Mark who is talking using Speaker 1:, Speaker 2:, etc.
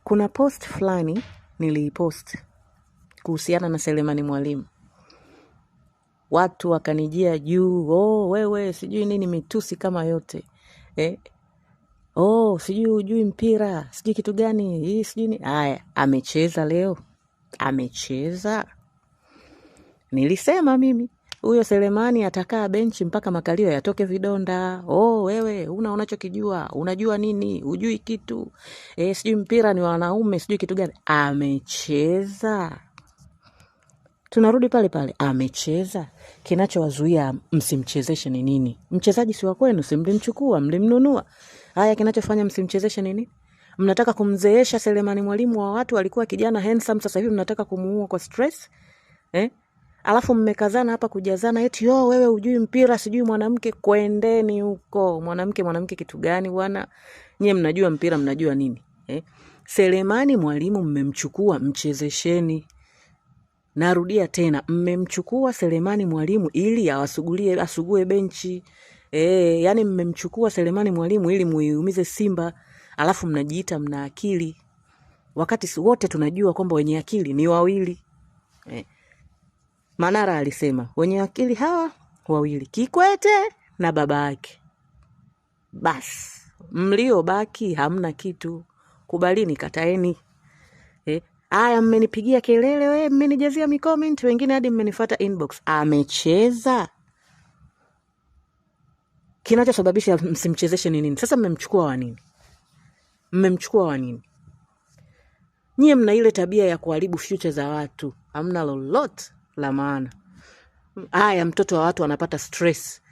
Speaker 1: Kuna post fulani niliipost kuhusiana na Selemani Mwalimu, watu wakanijia juu, oh, wewe sijui nini, mitusi kama yote eh? Oh, sijui hujui mpira, sijui kitu gani hii, sijui ni haya. Amecheza leo, amecheza. Nilisema mimi huyo Selemani atakaa benchi mpaka makalio yatoke vidonda. Oh, wewe una unachokijua, unajua nini? Hujui kitu sijui mpira ni wanaume, sijui kitu gani. Amecheza. Tunarudi pale pale, amecheza. Kinachowazuia msimchezeshe ni nini? Mchezaji si wa kwenu, si mlimchukua, mlimnunua. Haya, kinachofanya msimchezeshe ni nini? Mnataka kumzeesha Selemani Mwalimu wa watu, alikuwa kijana handsome, sasa hivi mnataka kumuua kwa stress eh? Alafu mmekazana hapa kujazana eti yo wewe hujui mpira sijui mwanamke. Kwendeni huko mwanamke, mwanamke kitu gani bwana? Nyie mnajua mpira, mnajua nini eh? Selemani Mwalimu mmemchukua, mchezesheni. Narudia tena, mmemchukua Selemani Mwalimu ili awasugulie, asugue benchi yani mmemchukua Selemani Mwalimu ili muiumize Simba, alafu mnajiita mna akili, wakati wote tunajua kwamba wenye akili ni wawili eh. Manara alisema wenye akili hawa wawili, Kikwete na baba yake. Bas, mliobaki hamna kitu, kubalini, kataeni. Aya, mmenipigia kelele we, mmenijazia micomment, wengine hadi mmenifuata inbox. Amecheza. Kinachosababisha msimchezeshe ni nini? Sasa mmemchukua wa nini? Mmemchukua wa nini? Nyie mna ile tabia ya kuharibu future za watu, hamna lolote la maana. Haya, mtoto wa watu anapata stress,